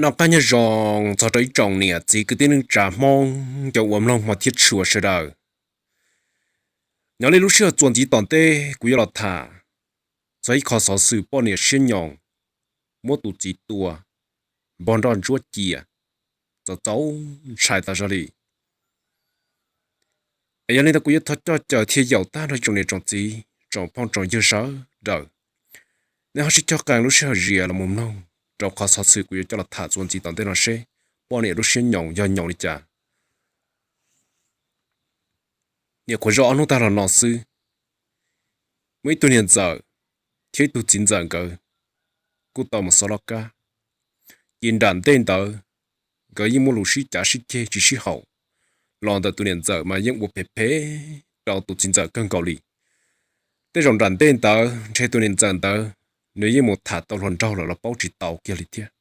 Noj qab nyob zoo txog rau ib tsoom niam txiv kwv tij neej tsa Hmoob cov uas mloog hmo thiab tshua sawv daws. Nyob li lub sij hawm txuas ntxiv tom ntej kuv yuav los tham txog ib qho xov xwm poj niam siab nyoos muab tus txiv tua npog nroj ntsuab cia, txaus txaus ntshai tas zog li. Es yog li ntawd kuv yuav thov coj caw thiab yaum tag nrho tsoom niam tsoom txiv tsoom phooj tsoom ywg sawv daws, nej ho sib cog qee lub sij hawm zias los mus mloog rau qhov xov xwm kuv yuav coj los tham txuas ntxiv tom ntej no seb poj niam lub siab nyoos yog nyoos li cas. Nyuam qhuav zoj ob hnub tag los no xwb, muaj ib tug niam ntxawm thiab ib tug txiv ntxawm nkawd kuj tau mus xov loj kab. Ces nram ntej ntawd nkawd yeej muaj lus sib cav sib ceg tsis sib haum los ntawm tus niam ntxawm mas yeej ua phem phem rau tus txiv ntxawm kawg nkaus li. Tej zaum nram ntej ntawd ntshe tus niam ntxawm ntawd nws yeej mus tham tau hluas nraug lawm los paub tsis tau kiag li thiab,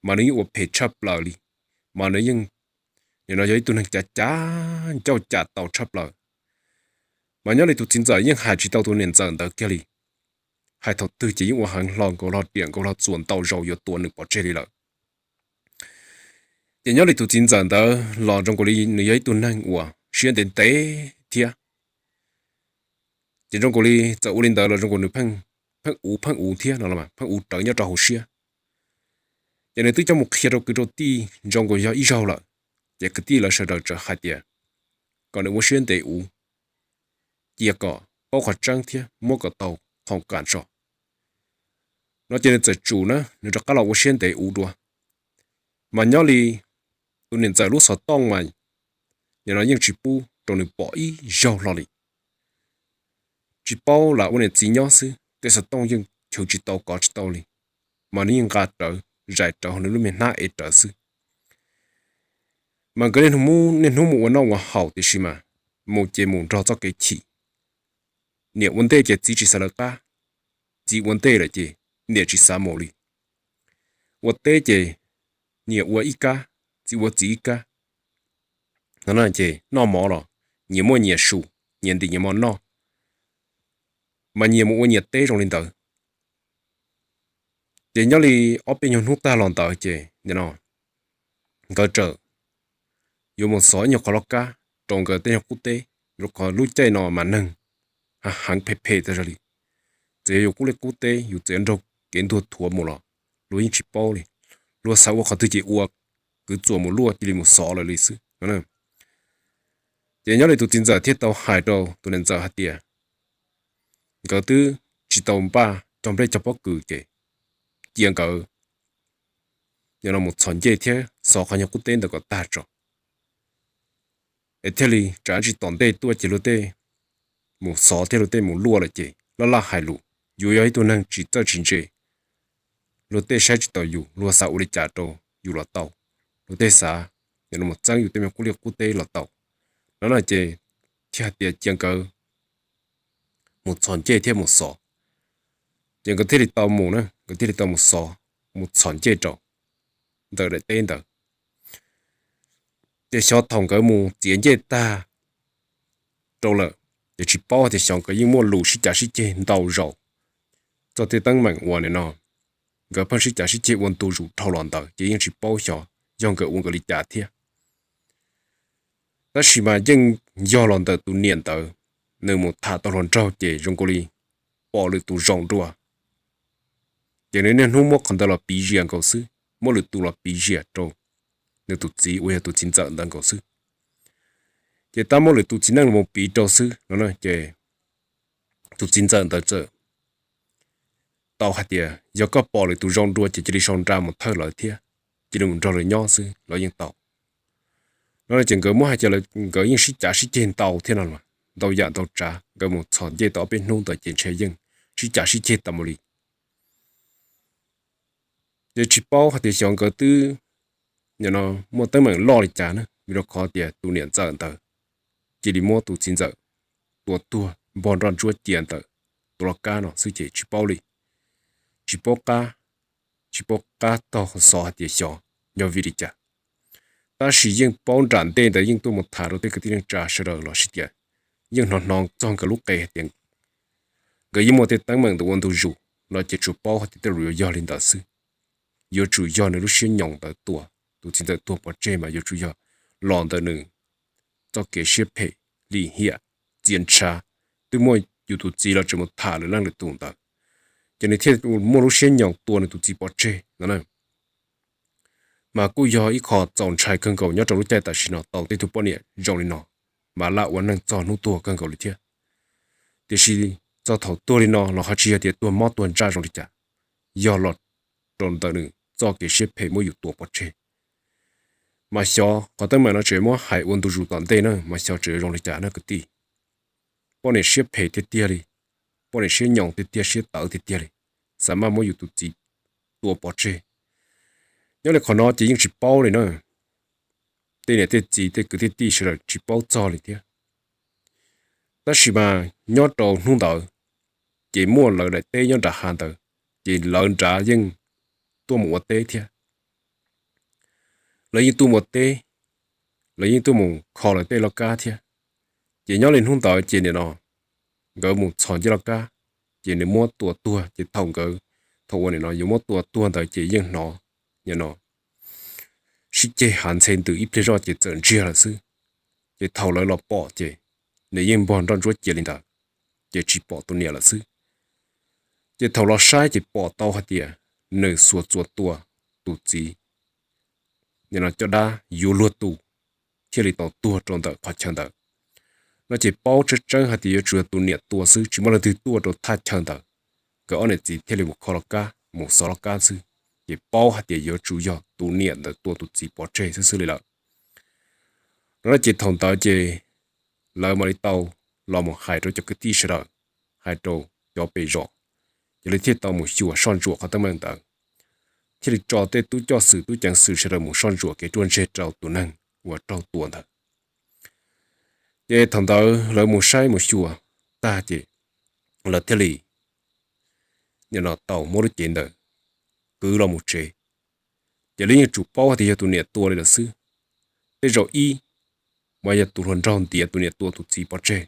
mas nws yeej ua phem tshaj plaws li. Mas nws yeej, nim no yog ib tug neeg cav cav ncauj cam tau tshaj plaws. Mas nyob li tus txiv ntxawm yeej hais tsis tau tus niam ntxawm ntawd kiag li. Hais thaum twg ces yeej ua heev hlo nkaus hlo riam nkaus hlo txuas ntau zaus yuav tua nws pov tseg li lawm. Ces nyob li tus txiv ntxawm ntawd los zoo nkaus li nws yog ib tug neeg uas siab ntev ntev thiab. Ces zoo nkaus li txawm ua li ntawd los zoo nkaus nws pheej uv pheej uv thiab no, pheej uv rawv nyob rau hauv siab. Ces nws twb coj mus qhia rau kwv rau tij zoo nkaus yog ib zaug lawm, ces kwv tij lawv sawv daws txawm hais tias kom nws ua siab ntev uv, cia kom paub qhov tseeb thiab muab kom tau qhov kam tso. No ces nws txawm tsum na nws rov qab los ua siab ntev uv dua. Mas nyob li tus niam ntxawm lub xov tooj mas nim no yeej tsis pub rau nws pom ib zaug hlo li. Tsis paub lam ua niam txiv nyob xwb, tej xov tooj yeej chwv tsis tau kov tsis tau li, mas nws yeej nqa rawv zais rawv hauv nws lub me hnab ev rawv xwb. Mas nkawd niaj hnub mus ua noj ua haus tiam sis mas mus ces mus nrog txoj kev chim. Niam ua ntej ces txiv tsis xav lawv qab, txiv ua ntej lawm ces niam tsis xav mus li. Ua teb ces niam ua ib kab, txiv ua txiv ib kab. No ces noj mov los nyias muaj nyias su, nyias ntim nyias mov noj, mas nyias mus ua nyias teb zoo li ntawd. Ces nyob li ob peb nyuag hnub tag los ntawd ces nim no nkawd txawm yuav mus xov ib nyuag qhov loj kab rau nkawd tej nyuag qub teb, rau qhov lub caij no mas neeg heev phem phem tas zog li. Txawm yog yus qub liaj qub teb yus txawm yuav nrog kev ntuag thuav mus los luag yeej tsis paub li, luag xav ua qhov twg ces ua, kwv txuas mus luaj cia li mus xov lawm li xwb. Ces nyob li tus txiv ntxawm thiaj tau hais rau tus niam ntxawm hais tias nkawd twb tsis tau npaj cog nplej cog pob kws ces cia nkawd nim no mus txhos ncej thiab xov qhov nyuag qub teb ntawd kom tag tso, es thiaj li tsam ib tsam tom ntej tuaj ces luag tej mus xov thiab luag tej mus luaj lawm ces laj laj hais lus, yus yog ib tug neeg tsis txawj tsis ntse, luag tej saib tsis taus yus, luag xav ua li cas rau yus los tau, luag tej xav nim no mus txeeb yus tej me qub liaj qub teb los tau. No no ces thiaj hais tias cia nkawd mus txhos ncej thiab mus xov. Ces nkawd thiaj li tau mus na, nkawd thiaj li tau mus xov, mus txhos ncej rau ntawm daim teb ntawd. Ces xyov thaum nkawd mus txiav ncej tag rau lawm, ces tsis paub tias xyov nkawd yeej muaj lus sib cav sib ceg ntau zaus txog tej teeb meem uas nim no nkawd pheej sib cav sib ceg ua ntu zus dhau los ntawd ces yeej tsis paub xyov yog nkawd ua nkawd li cas thiab. Tab sis mas yeej yog los ntawm tus niam ntawd, nws mus tham tau hluas nraug ces zoo nkaus li pom lwm tus zoo dua. Ces nws niaj hnub muab qhov ntawd los piv zias nkaus xwb, muab lwm tus los piv zias rau nws tus txiv uas yog tus txiv ntxawm ntawd nkaus xwb. Ces tab muab lwm tus txiv neej los piv rau xwb no ces tus txiv ntxawm ntawd txawm tau hais tias yog koj pom lwm tus zoo dua ces cia li sau nra mus thawj lawv thiab, cia li mus nrog lawv nyob xwb los yeej tau. No ces nkawd muab hais tias nkawd yeej sib cav sib ceg ntau thiab no, ntau yam ntau tsav, nkawd mus txhos ncej tau ob peb hnub ntawd ces ntshe yeej sib cav sib ceg tas mus li. Ces tsis paub hais tias xyov nkawd twb muaj teeb meem loj li cas na, vim rau qhov tias tus niam ntxawm ntawd cia li muab tus txiv ntxawm tua tuag npog nroj ntsuab cia ntawm tus loj kab no xwb ces tsis paub li. Tsis paub qab, tsis paub qab taug xov hais tias xyov yog vim li cas. Tab sis yeej paub nram ntej ntawd yeej tuaj mus tham rau tej kwv tij neej tsa sawv daws los sis tias yeej hnov hnov txog nkawd lub qe hais tias nkawd yeej muaj tej teeb meem ntawd ua ntu zus no ces tsuas paub hais tias tej lus yuav yog li ntawd xwb. yuav tsum yog nws lub siab nyoos ntawd tua, tus txiv ntawd tuag pov tseg mas yuav tsum yog los ntawm nws txoj kev siab phem, lim hiam, txias ntshav, twb muaj yus tus txiv los tseem mus tham lwm leej lwm tus ntawd, ces nws thiaj muaj lub siab nyoos tua nws tus txiv pov tseg no na. Mas kuj yog ib qho txaus ntshai kawg nkaus nyob rau lub caij tam sim no tau tej tug poj niam zoo li no, mas laj ua neej txog hnub tuag kawg nkaus li thiab. Tiam sis txog thaum tuag li no los ho tsis yog tias tuag mob tuag ntsaj zoo li cas, yog los rau ntawm nws txoj kev siab phem muab yus tua pov tseg. Mas xyov qhov teeb meem no tseem muab hais ua ntu zus tom ntej na mas xyov tseem yuav zoo li cas na kwv tij. Poj niam siab phem tiag tiag li, poj niam siab nyoos tiag tiag, siab tawv tiag tiag li, xav maj muab yus tus txiv tua pov tseg. Nyob li qhov no ces yeej tsis paub li na, tej niam tej txiv tej kwv tij sawv daws tsis paub txog li thiab. Tab sis mas nyob rau hnub ntawd ces muaj lawv daim teb nyob nram hav ntawd, ces lawv nrad yeej tuaj mus ua teb thiab. Lawv yeej tuaj mus ua teb, lawv yeej tuaj mus kho lawv tej laj kab thiab. Ces nyob li hnub ntawd ces nim no nkawd mus txhos ncej laj kab, ces nws muab tua tuag ces thaum nkawd, thaum uas nim no yuav muab tua tuag ntawd ces yeej hnov nim no sib ceg hav ntxhe ntws ib pliag zoj ces txawm ntsiag lawm xwb. Ces thaum lawv los pom ces nws yeej npog nroj ntsuab cia li ntawd, ces tsis pom tus niam lawm xwb. Ces thaum los saib ces pom tau hais tias nws xuas txuas tua tus txiv, nim no caj dab yuav luag tu, thiaj li tau tuag rau ntawm qhov chaw ntawd. No ces paub tseeb tseeb hais tias yuav tsum yog tus niam tua xwb, tsis muaj leej twg tuaj rau thaj chaw ntawd. Nkawd ob niam txiv thiaj li mus kho laj kab mus xov laj kab xwb, ces paub hais tias yuav tsum yog tus niam ntawd tua tus txiv pov tseg xwb xwb li lawm. No ces thaum ntawd ces lawv mam li tau los mus hais rau cov kwv tij sawv daws, hais rau cov pem zos, ces lawv thiaj tau mus xyuas soj ntsuam qhov teeb meem ntawd, thiaj li tso tej tub coj xwm tub ceev xwm sawv daws mus soj ntsuam kev ruaj ntseg rau tus neeg uas raug tua ntawd. Ces thaum ntawd lawv mus saib mus xyuas tag ces lawv thiaj li nim no tau muab lub cev ntawd kwv los mus tsev. Ces lawv yeej tsum paub hais tias yog tus niam tua li lawm xwb. Tej zaum ib, mas yog tus hluas nraug ntiav tus niam tua tus txiv pov tseg.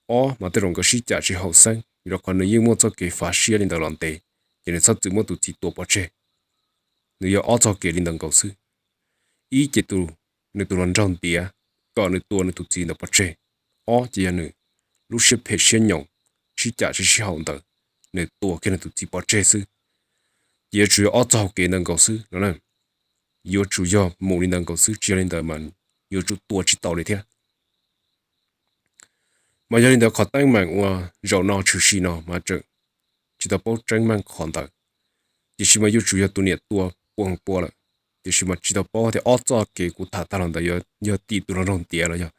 Ob, mas tej zaum nkawd sib cam tsis haum xeeb, vim rau qhov nws yeej muaj txoj kev fav siab li ntawd los ntev, ces nws txhob txwm muab tus txiv tua pov tseg. Nws yog ob txoj kev li ntawd nkaus xwb. Ib ces nws tus hluas nraug ntiav kom nws tua nws tus txiv ntawd pov tseg. Ob ces yog nws lub siab phem siab nyoos, sib cam tsis sib haum ntawd, nws tua kiag nws tus txiv pov tseg xwb. Ces yuav tsum yog ob txoj hau kev ntawd nkaus xwb no. Yuav tsum yog mus li ntawd nkaus xwb, tsis yog li ntawd mas yuav tsum tua tsis tau li thiab. Mas yog li ntawd qhov teeb meem uas zaum no tshwm sim no mas tseem tsis tau paub tseeb meej qhov ntawd, tiam sis mas yuav tsum yog tus niam tua pua pua lawm. Tiam sis mas tsis tau paub tias ob txoj kev kuv tham tag los ntawd yog tim tus hluas nraug ntiav los yog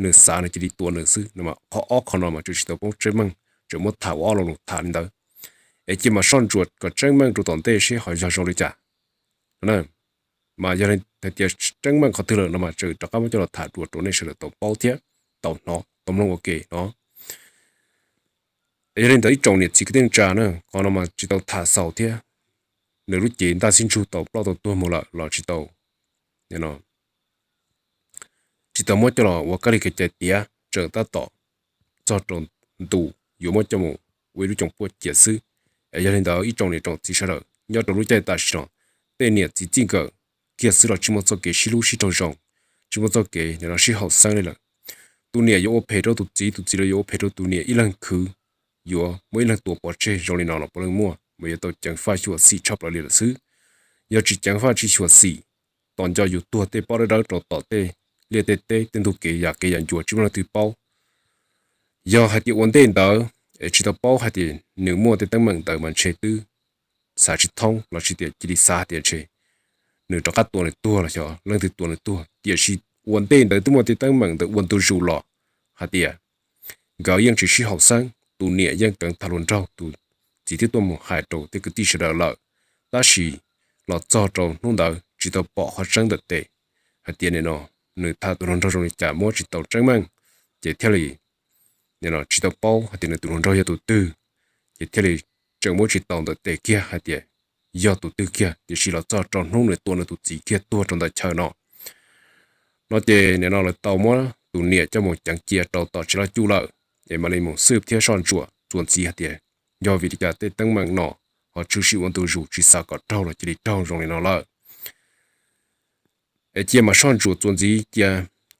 nws xav nws cia li tua nws xwb no. Qhov ob qhov no mas tseem tsis tau paub tseeb meej, tseem muab tham ua ob lo lus tham li ntawd. Es cia mas soj ntsuam kom tseeb meej rau tom ntej seb ho yog zoo li cas. Mas yog hais tias tseeb meej qhov twg lawm no mas tseem rov qab muab coj los tham dua rau nej sawv daws tau paub thiab tau hnov tau mloog ua ke no. Yog li ntawd ib tsoom niam txiv kwv tij neej tsa na, qhov no mas tsis tau tham xaus thiab, nws lub cev ntaj xib ntsug tau ploj tau tuag mus lawm los tsis tau, tsis tau muab coj los ua kab li kev cai tiav, tseem tab tom txog rau ntu yuav muab coj mus ua ib lub coom puaj cia xwb. Es yog li ntawd ib tsoom niam tsoom txiv sawv daws nyob rau lub caij tam sim no, tej niam txiv txij nkawm kiag xwb los tsis muaj txoj kev sib hlub sib raug zoo, tsis muaj txoj kev nim no sib haum xeeb li lawm. Tus niam yuav ua phem rau tus txiv, tus txiv los yuav ua phem rau tus niam, ib leeg khwv yuav muab ib leeg tua pov tseg zoo li no los puav leej muaj, mas yuav tau ceev faj xyuam xim tshaj plaws li lawm xwb. Yog tsis ceev faj tsis xyuam xim, tos nco yus tuag tej pob dawb dawb rau tom tej liaj tej teb tej ntug kev yam kev yam ncua tsis muaj leej twg paub. Yog hais tias ua ntej ntawd es tsis tau paub hais tias nws muaj tej teeb meem ntawd mas ntshe twb xav tsis thoob los sis tias cia li xav hais tias ntshe nws rov qab tua nws tuag los xyov leej twg tua nws tuag. Tiam sis ua ntej ntawd twb muaj tej teeb meem ntawd ua ntu zus los hais tias nkawd yeej tsis sib haum xeeb, tus niam yeej keev tham hluas nraug, tus txiv twb tuaj mus hais rau tej kwv tij sawv daws lawm, tab sis los txog rau hnub ntawd tsis tau pom qhov tseeb ntawm tes hais tias nim no nws tham tus hluas nraug zoo li cas, muab tsis tau tseeb meej, ces thiaj li nim no tsis tau paub hais tias nws tus hluas nraug yog tus twg, ces thiaj li tseem muab tsis tau ntawm tes kiag hais tias yog tus twg kiag, tiam sis los txog rau hnub nws tua nws tus txiv kiag tuag rau ntawm chaw no. No ces nim no lawv tau muab tus niam coj mus ceev cia rau tom tsev loj cuj lawm, es mam li mus xwb thiab soj ntsuam txuas ntxiv hais tias yog vim li cas tej teeb meem no ho tshwm sim ua ntu zus tsis xav kom raug los cia li raug zoo li no lawm. Es cia mas soj ntsuam txuas ntxiv cia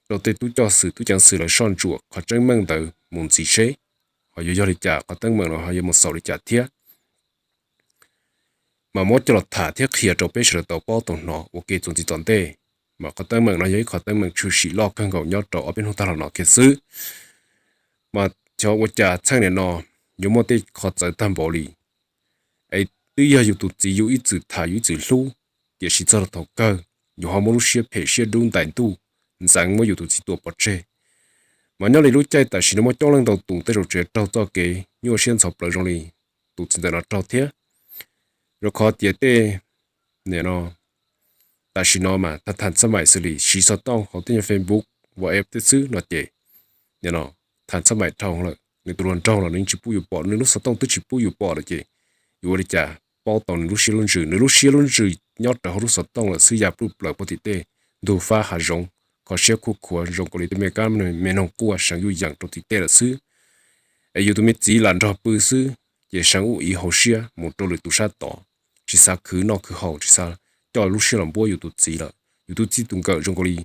rau tej tub coj xwm tub ceev xwm lawv soj ntsuam qhov tseeb meej ntawd mus ntxiv seb ho yuav yog li cas, qhov teeb meem no ho yuav mus xaus li cas thiab, mas muab coj los tham thiab qhia rau peb sawv daws tau paub tau hnov ua ke txuas ntxiv tom ntej. Mas qhov teeb meem no yog ib qhov teeb meem tshwm sim loj kawg nkaus nyob rau ob peb hnub tag los no kiag xwb. Mas xyov ua cas txheej niam no yuav muaj tej qhov txawv tag npaum li, es twb yog yus tus txiv yus ib txwm tham yus ib txwm hlub, tiam sis txog thaum kawg yus ho muab lub siab phem siab dub ntais ntuj ntxeev muab yus tus txiv tua pov tseg. Mas nyob li lub caij tam sim no muaj coob leej ntau tus tej zaum tseem raug txoj kev nyuaj siab ntxhov plawv zoo li tus txiv ntawm no raug thiab. Rau qhov tias tej niam no tam sim no mas tham tham txaj maim xws li siv xov tooj hauv tej nyuag Facebook, WhatsApp tej xwb no ces niam no tham txaj maim dhau lawm, nws tus hluas nraug los nws tsis pub yus pom, nws lub xov tooj twb tsis pub yus pom lawm ces yuav ua li cas paub tau nws lub siab lub ntsws. Nws lub siab lub ntsws nyob rau hauv lub xov tooj lawm xwb, ya pluj plaws puag tim tej ntug fab hav zoov, kho siab khuj khuav zoo nkaus li tej me kab me noog quaj seev yuj yeem rau tim tej lawm xwb. Es yus tus me txiv lam nrog pw xwb ces seev ub iv hauv siab mus rau lwm tus sab tod, tsis xav khwv noj khwv haus, tsis xav coj lub siab los npuab yus tus txiv lawm. Yus tus txij tus nkawm zoo nkaus li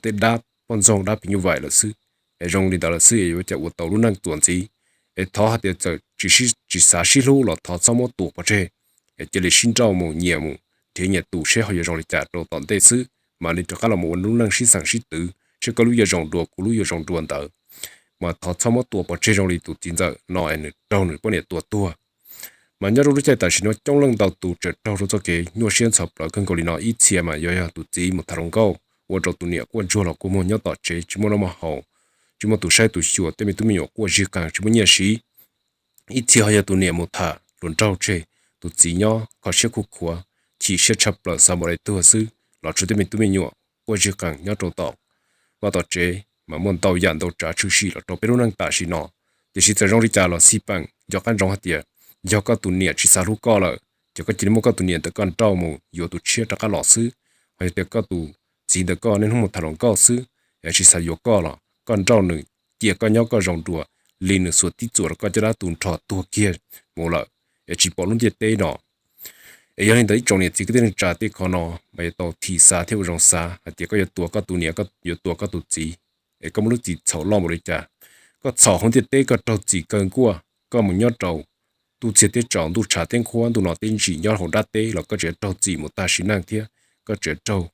tej dab poj ntxoog dab phim nyuj vais lawm xwb. Es zoo li ntawd lawm xwb es yuav ua cas ua tau lub neej txuas ntxiv. Es thov hais tias txawm tsis xav sib hlub los thov txhob muab tua pov tseg, es cia li sib nrauj mus nyias mus nrhiav nyias tus seb ho yuav zoo li cas rau tom ntej xwb, mam li rov qab los mus ua lub neej sib xeem sib twv seb koj lub yuav zoo dua kuv lub yuav zoo dua ntawd. Mas thov txhob muab tua pov tseg zoo li tus txiv ntxawm no es nws raug nws poj niam tua tuag. Mas nyob rau lub caij tam sim no coob leej ntau tus tseem raug rau txoj kev nyuaj siab ntxhov plawv kawg nkaus li no. Ib txhia mas yog yog tus txiv mus tham hluas nkauj ua rau tus niam quaj ntsuag los kua muag nyob tom tsev tsis muaj noj muaj haus, tsis muaj tus saib tus xyuas, tej me tub me nyuam quaj zig qees tsis muaj nyiaj siv. Ib txhia ho yog tus niam mus tham hluas nraug tseg, tus txiv nyob kho siab khuj khuav, chim siab tshaj plaws xav npaum li tuag xwb los tshuav tej me tub me nyuam quaj zig qees nyob rau tom vaj tom tsev. Mas muaj ntau yam ntau tsav tshwm sim los rau peb lub neej tam sim no. Tiam sis txawm zoo li cas los xij peem nco qab ntsoov hais tias yog koj tus niam tsis xav hlub koj lawm ces koj cia li muab koj tus niam ntawm koj nrauj mus yuav tus tshiab rov qab los xwb. Ho yog tias koj tus txiv ntawm koj niaj hnub mus tham hluas nkauj xwb es tsis xav yuav koj los koj nrauj nws, cia koj nyob koj zoo dua li nws xuas tib txuas rau koj caj dab tu nrho tuag kiag mus lawm es tsis pom lub ntiaj teb no. Es yog li ntawd ib tsoom niam txiv kwv tij neej tsa, tej qhov no mas yuav tau thim xav thiab ua zoo xav hais tias koj yuav tua koj tus niam, yuav tua koj tus txiv, es koj muaj lub txim txhaum loj npaum li cas? Koj txhaum hauv ntiaj teb koj raug txim kaw nkuaj, koj mus nyob rau ntuj txiag teb tsaus, ntuj tshav teb nqhuab, ntuj no teb ntsim nyob hauv dab teb los koj tseem raug txim mus tag sim neej thiab koj tseem raug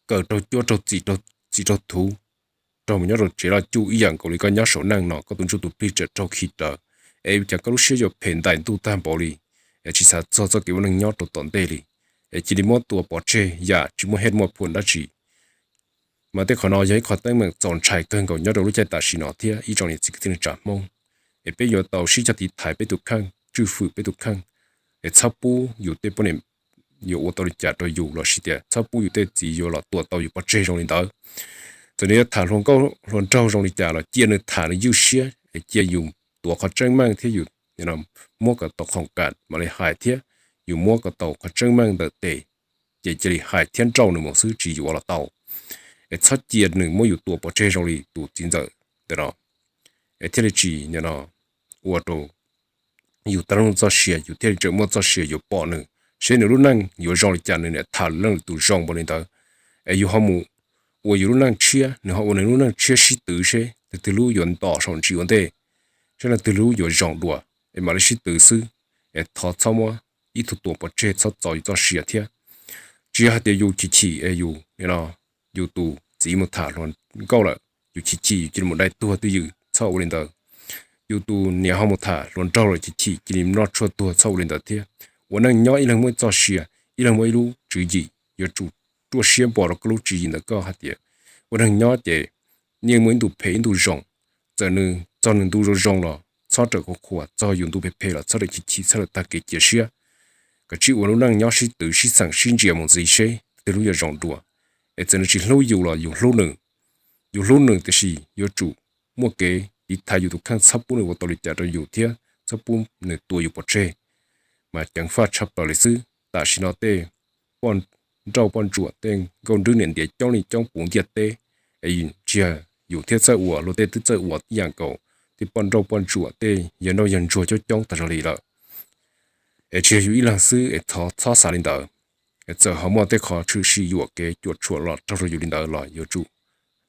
kaw raug cuab raug txim, txim raug thuv, raug mus nyob rau tsev loj cuj ib yam nkaus li koj nyob saum neej no koj tus ntsuj tus plig tseem raug khi rawv. Es ua cas koj lub siab yuav phem ntais ntuj tag npaum li, es tsis xav txog txoj kev ua neej nyob rau tom ntej li, es cia li muab tua pov tseg yam tsis muaj hej muaj phua dab tsi. Mas tej qhov no yog ib qhov teeb meem txaus ntshai kawg nkaus nyob rau lub caij tam sim no thiab ib tsoom niam txiv kwv tij neej tsa Hmoob. Es peb yuav tau sib cog tiv thaiv peb tus kheej, tswj fwm peb tus kheej, es txhob pub yus tej poj niam yuav ua tau li cas rau yus los sis tias txhob pub yus tej txiv yuav los tua tau yus pov tseg zoo li ntawd. Txawm nws yuav tham hluas nkauj hluas nraug zoo li cas los cia nws tham nws ywj siab es cia yus tuav qhov tseeb meej thiab yus muab kom tau khoom kam mam li hais thiab yus muab kom tau qhov tseeb meej ntawm tes, ces cia li hais thiab nrauj nws mus xwb tsis yuav los tau. Es txhob cia nws muab yus tua pov tseg zoo li tus txiv ntxawm ntawm no, es thiaj li tsis ua rau yus tag lub txoj sia, yus thiaj li tseem muaj txoj sia yuav pom nws seb nws lub neej yuav zoo li cas, nws niam tham leej lwm tus zoo npaum li ntawd, es yus ho mus ua yus lub neej tshiab, nws ho ua nws lub neej tshiab sib twv seb leej twg lub yuav ntom saum ntsis ua ntej, seb leej twg lub yuav zoo dua, es mam li sib twv xwb. Es thov txhob muab ib tug tua pov tseg, txhob txo yus txoj sia thiab. Tsis yog hais tias yus chim chim es yus, yus tus txiv mus tham hluas nkauj lawm yus chim chim yus cia li mus dai tuag twj ywm, txhob ua li ntawd. Yus tus niam ho mus tham hluas nraug lawm chim chim cia li noj tshuaj tuag, txhob ua li ntawd thiab. Ua neej nyob ib leeg muaj ib txoj sia, ib leeg muaj ib lub tswv yim, yuav tsum ruaj siab npo rau koj lub tswv yim ntawm koj hais tias ua neeg nyob ces yeej muaj ib ntu phem ib ntu zoo. Txawm nws txog nws ntu zoo zoo los txhob rawm qhuas qhuas, txog yus ntu phem phem los txhob rawm chim chim, txhob rawm tag kev cia siab. Kav tsij ua lub neej nyob sib twv sib xeem sib ntsia mus ntxiv seb leej twg lub yuav zoo dua. Es txawm nws tsis hlub yus los yus hlub nws, yus hlub nws tiam sis yuav tsum muaj kev tiv thaiv yus tus kheej, txhob pub nws ua tau li cas rau yus thiab txhob pub nws tua yus pov tseg. Mas ceev faj tshaj plaws li xwb. Tam sim no tej poj nrauj poj ntsuam, tej nkauj nrwb niam ntiav coob li coob puv ntiaj teb, es tsis yog yus thiaj txawj ua, luag tej twb txawj ua ib yam nkaus. Tej poj nrauj poj ntsuam, tej yawg nrauj yawg ntsuag coob coob tag zog li lawm, es tsis yog yus ib leeg xwb es thov txhob xav li ntawd. Es txawm ho muaj tej qhov tshwm sim yuam kev cuam tshuam los raug rau yus li ntawd los yuav tsum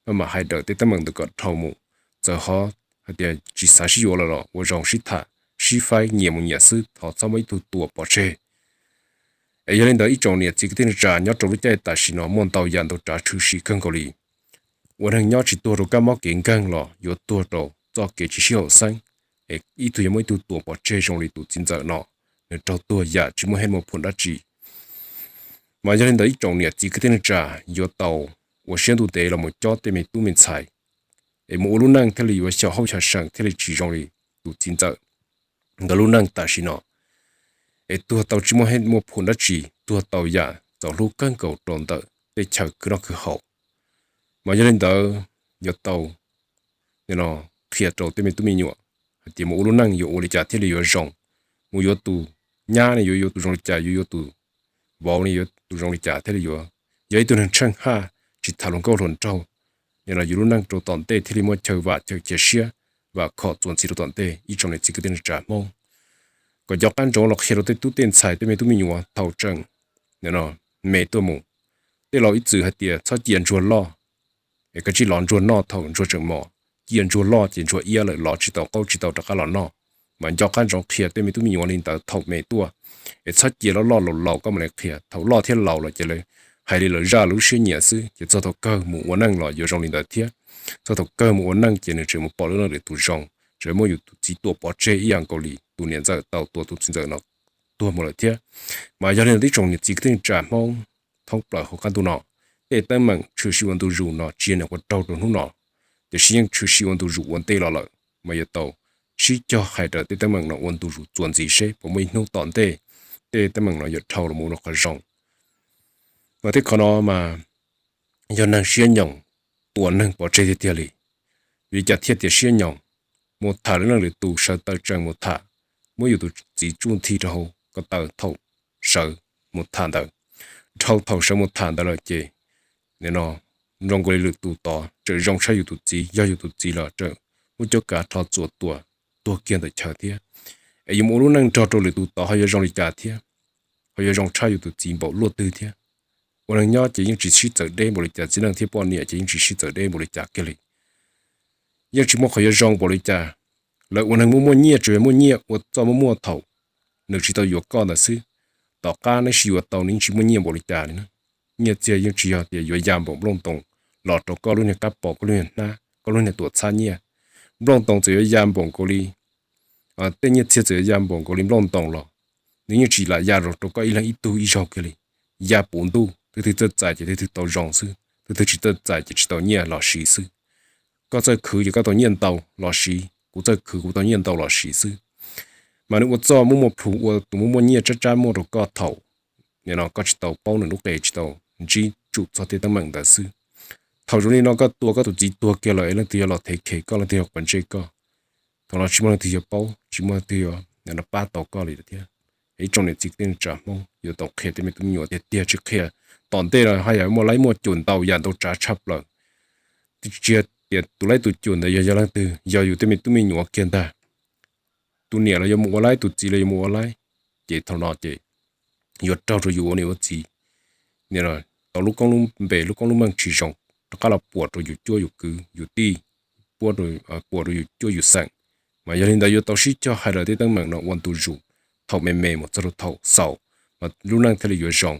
maj mam hais daws tej teeb meem ntawd kom dhau mus. Txawm ho hais tias tsis xav sib yuav lawm los ua zoo sib tham, sib faib nyias mus nyias xwb, thov txhob muaj ib tug tua pov tseg. Es yog li ntawd ib tsoom niam txiv kwv tij neej tsa, nyob rau lub caij tam sim no muaj ntau yam ntau tsav tshwm sim kawg nkaus li. Ua neeg nyob tsis tuag rau kab mob kev nkeeg los yuav tuag rau txoj kev tsis sib haum xeeb. Es ib tug yuav muaj ib tug tua pov tseg zoo li tus txiv ntxawm no, nws raug tuag yam tsis muaj hej muaj phum dab tsi. Mas yog li ntawd ib tsoom niam txiv kwv tij neej tsa, yuav tau ua siab ntuj ntev los mus cob tej me tub me ntxhais, es mus ua lub neej thiaj li yuav xyaum hauj xyaum seem, thiaj li tsis zoo li tus txiv ntxawm nkawd lub neej tam sim no. Es tuag tau tsis muaj hej muaj phum dab tsi, tuag tau yam txaus hlub kawg nkaus rau ntawm tej chaw khwv noj khwv haus. Mas yog li ntawd yuav tau qhia rau tej me tub me nyuam hais tias mus ua lub neej yuav ua li cas thiaj li yuav zoo, mus yuav tus nyab ne yuav yuav tus zoo li cas, yuav yuav tus vauv ne yuav tus zoo li cas thiaj li yuav yog ib tug neeg tsheej haj, tsis tham hluas nkauj hluas nraug, nim no yus lub neej rau tom ntej thiaj li muaj chaw vam chaw cia siab, vam khom txuas ntxiv rau tom ntej ib tsoom niam txiv kwv tij neej tsa Hmoob. Kom nco qab ntsoov los qhia rau tej tub tej ntxhais tej me tub me nyuam thaum tseem me tuaj mus. Tej laus ib txwm hais tias txhob cia ntsuag loj, es koj tsij lov ntsuag noj thaum ntsuag tseem mos, cia ntsuag loj ces ntsuag iab lawm lov tsis tau qaub tsis tau rov qab los noj. Mas nco qab ntsoov qhia tej me tub me nyuam li ntawd thaum me tuaj, es txhob cia loj loj laus laus koj mam li qhia. Thaum loj thiab laus los ces lawv hais li lawv zaj lub siab nyiam xwb, ces txog thaum kawg mus ua neej los yuav zoo li ntawd thiab. Txog thaum kawg mus ua neej ces nws tseem mus pom lub neej lwm tus zoo, tseem muab yus tus txiv tua pov tseg ib yam nkaus li tus niam ntxawm tau tua tus txiv ntxawm no tuag mus lawm thiab. Mas yog li ntawd ib tsoom niam txiv kwv tij neej tsa Hmoob thoob plaws hauv qab ntuj no, tej teeb meem tshwm sim ua ntu zus no tsis yog nyuam qhuav raug rau hnub no, tiam sis yeej tshwm sim ua ntu zus ua ntej los lawm. Mas yuav tau sib cog hais raws tej teeb meem no ua ntu zus txuas ntxiv seb puas muaj ib hnub tom ntej tej teeb meem no yuav dhau los mus rau qhov zoo. Mas tej qhov no mas yog neeg siab nyoos tua neeg pov tseg tiag tiag li. Vim li cas thiaj tias siab nyoos? Mus tham lwm leej lwm tus, sawv tawm tsees mus tham, muab yus tus txiv tsuj nthi rau hauv ko taw thaum sawv mus tham ntawd. Dhau thaum sawv mus tham ntawd lawm ces nim no zoo nkaus li lwm tus tod tseem zoo tshaj yus tus txiv, yog yus tus txiv los tseem muab cuab kav rho txuas tua tuag kiag ntawm chaw thiab. Es yus mus ua lub neej nrog rau lwm tus tod ho yuav zoo li cas thiab? Ho yuav zoo tshaj yus tus txiv npaum luaj twg thiab? Ua neeg nyob ces yeej tsis sib txawm deb npaum li cas, txiv neej thiab poj niam ces yeej tsis sib txawm deb npaum li cas kiag li. Yeej tsis muaj qhov yuav zoo npaum li cas. Lawv ua neeg muaj muaj nyiaj tsuas yog muaj nyiaj ua txoj muaj muaj thaum nws tsis tau yuav koj ntawd xwb. Tom qab neb sib yuav tau nws yeej tsis muaj nyiaj npaum li cas li na. Nyiaj txiag yeej tsis yog tias yuav ya npaum nplooj ntoos los rau koj lub niag kab pos, koj lub niag hnab, koj lub niag tuam txhab nyiaj. Nplooj ntoos txawm yuav ya npaum nkaus li, tej nyiaj txiag txawm yuav ya npaum nkaus li nplooj ntoos los nws yeej tsis lam ya los rau koj ib leeg ib tug ib zaug kiag li. Ya puv ntuj, tus twg txawj txais ces tus twg tau zoo xwb, tus twg tsis txawj txais ces tsis tau nyiaj los siv xwb. Koj txawj khwv ces koj tau nyiaj ntau los siv, kuv txawj khwv kuv tau nyiaj ntau los siv xwb. Mas nws ua txoj muaj muaj plhus, ua tus muaj muaj nyiaj tsab tsab muaj rau koj thaum nim no koj tsis tau paub nws lub qe, tsis tau ntsib tsum txog tej teeb meem ntawd xwb. Thaum zoo li no koj tua koj tus txiv tuag kiag lawm es leej twg yuav los thev khe koj, leej twg yuav quav ntsej koj? Thaum no tsis muaj leej twg yuav paub, tsis muaj leej twg yuav pab tau koj li lawm thiab. Ib tsoom niam txiv kwv tij neej tsa Hmoob, yuav tau qhia tej me tub me nyuam tiag tiag, tsis qhia tom ntej los haj yam muaj laib muaj cuam ntau yam ntau tsav tshaj plaws. Tsis tias tus laib tus cuam ntawd yog yog leej twg, yog yus tej me tub me nyuam kiag ntag. Tus niam los yuav mus ua laib, tus txiv los yuav mus ua laib, ces thaum no ces yuav raug rau yus ua niam ua txiv, nim no tau lub koob lub npe lub koob lub meej tsis zoo, rov qab los puam rau yus cuab yus kwv yus tij, puam rau yus cuab yus xeem. Mas yog li ntawd yuav tau sib cog hais lawm tej teeb meem no ua ntu zus thaum me me mus txog rau thaum xaus, mas lub neej thiaj li yuav zoo.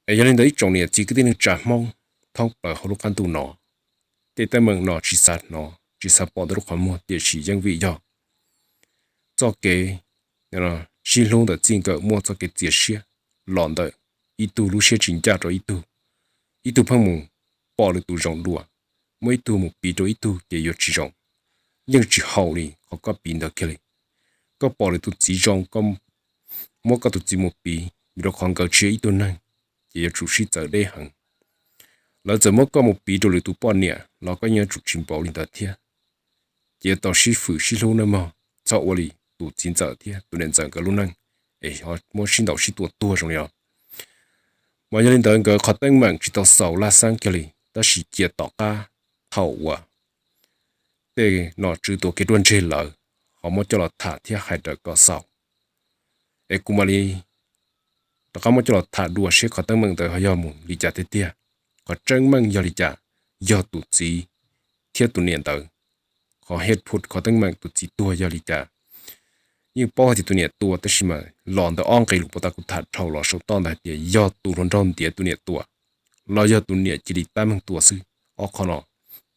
Es yog li ntawd ib tsoom niam txiv kwv tij neej tsa Hmoob thoob plaws hauv lub qab ntuj no, tej teeb meem no tsis xav hnov tsis xav pom ntawm lub qhov muag, tiam sis yeej vim yog txoj kev sib hlub ntawm txij nkawm muaj txoj kev txias siab los ntawm ib tug lub siab tsis ncaj rau ib tug, ib tug pheej mus pom lwm tus zoo dua, muab ib tug mus piv rau ib tug ces yuav tsis zoo. Yeej tsis haum li qhov koj piv ntawd kiag li. Koj pom lwm tus txiv zoo, koj muab koj tus txiv mus piv vim rau qhov nkawd tsis yog ib tug neeg, ces yuav tsum sib txawv deb heev. Lawv txawm muab koj mus piv rau lwm tus poj niam los koj yeej yuav tsum tsis npaum li ntawd thiab. Ces yuav tau sib fwm sib hlub nawb mog, txhob ua li tus txiv ntxawm thiab tus niam ntxawm nkawd lub neej es muab sib ntaus sib tua tuag zoo li no. Mas yog li ntawd nkawd qhov teeb meem tsis tau xaus laj xeeb kiag li, tab sis cia tom qab thaum uas tej nom tswv tuav kev ruaj ntseg lawm ho muab coj los tham thiab hais raws kom xaus. Es kuv mam li rov qab muab coj los tham dua seb qhov teeb meem ntawd ho yog mus li cas tiag tiag. Qhov tseeb meej yog li cas, yog tus txiv thiab tus niam ntawd, qhov head put qhov teeb meem tus txiv tuag yog li cas. Yeej paub hais tias tus niam tua, tab sis mas los ntawm ob nqe lus puas tas kuv tham dhau los saum toj ntawd hais tias yog tus hluas nraug ntiav tus niam tua, los yog tus niam cia li tab meeg tua xwb. Ob qho no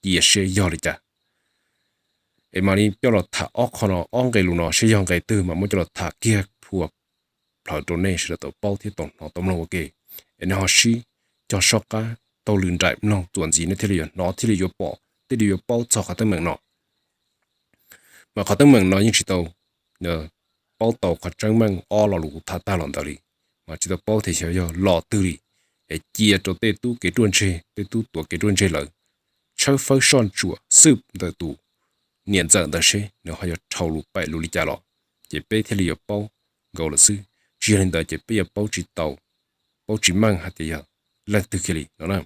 cia seb yog li cas. Es mam li coj los tham ob qho no, ob nqe lus no seb yog nqe twg mas muab coj los tham kiag plhuav plhawv rau nej sawv daws tau paub thiab tau hnov tau mloog ua ke. Es nej ho sib cog soj qab taug lw nraim mloog txuas ntxiv nej thiaj li yuav hnov thiaj li yuav pom thiaj li yuav paub txog qhov teeb meem no. Mas qhov teeb meem no yeej tsis tau paub tau qhov tseeb meej ob lo lus kuv tham tag los ntawd li, mas tsis tau paub tias xyov yog los twg li. Es cia rau tej tub kev ruaj ntseg, tej tub tuav kev ruaj ntseg lawm, tshawb fawb soj ntsuam xwb ntawm tus niam ntxawm ntawd seb nws ho yuav dhau lus paim lus li cas los, ces peb thiaj li yuav paub nkaus lawm xwb. Tsis yog li ntawd ces peb yuav paub tsis tau, paub tsis meej hais tias yog leej twg kiag li no na.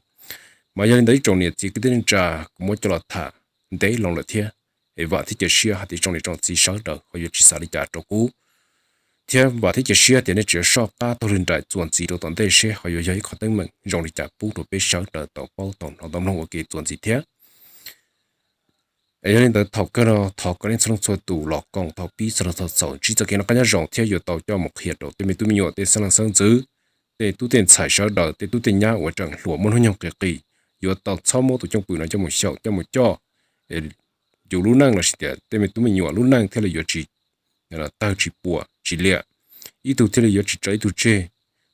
Mas yog li ntawd ib tsoom niam txiv kwv tij neej tsa, kuv muab coj los tham ntev loo lawm thiab, es vam thiab cia siab hais tias tsoom niam tsoom txiv sawv daws ho yuav tsis xav li cas rau kuv, thiab vam thiab cia siab tias nej tseem yuav soj qab taug lw nraim txuas ntxiv rau tom ntej seb ho yuav yog ib qhov teeb meem zoo li cas pub rau peb sawv daws tau paub tau hnov tau mloog ua ke txuas ntxiv thiab. Es yog li ntawd thaum kawg no thov kom nej txhua leej txhua tus los koom thaum pib txog rau thaum xaus ntsib txoj kev noj qab nyob zoo thiab yuav tau coj mus qhia rau tej me tub me nyuam, tej xeeb leej xeeb ntxwv, tej tub tej ntxhais sawv daws, tej tub tej nyab uas tseem hluas muaj hnub nyoog qis qis, yuav tau txhob muab tus cwj pwm no coj mus xyaum coj mus coj, es yus lub neej los sis tias tej me tub me nyuam lub neej thiaj li yuav tsis tawg tsis puas tsis liam, ib tug thiaj li yuav tsis tso ib tug tseg,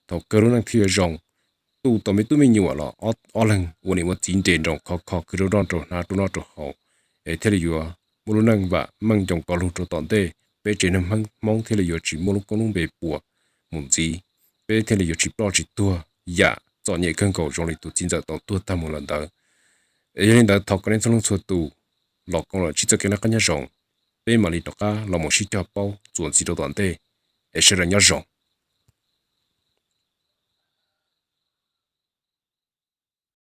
thaum kawg lub neej thiaj yuav zoo. Tu tau me tub me nyuam los ob leeg ua niam ua txiv nres nroos khov kho khwv rau noj rau hnav rau noj rau haus, es thiaj li yuav muaj lub neej vam meej ncoos kov lug rau tom ntej. Peb tsev neeg Hmoob thiaj li yuav tsis muaj lub koob lub npe puas mus ntxiv, peb thiaj li yuav tsis ploj tsis tuag yam txom nyem kawg nkaus zoo li tus txiv ntxawm tau tuag tag mus lawm ntawd. Es yog li ntawd thov kom nej txhua leej txhua tus los koom los ntsib txoj kev noj qab nyob zoo, peb mam li rov qab los mus sib cog paub txuas ntxiv rau tom ntej, es sawv daws nyob zoo.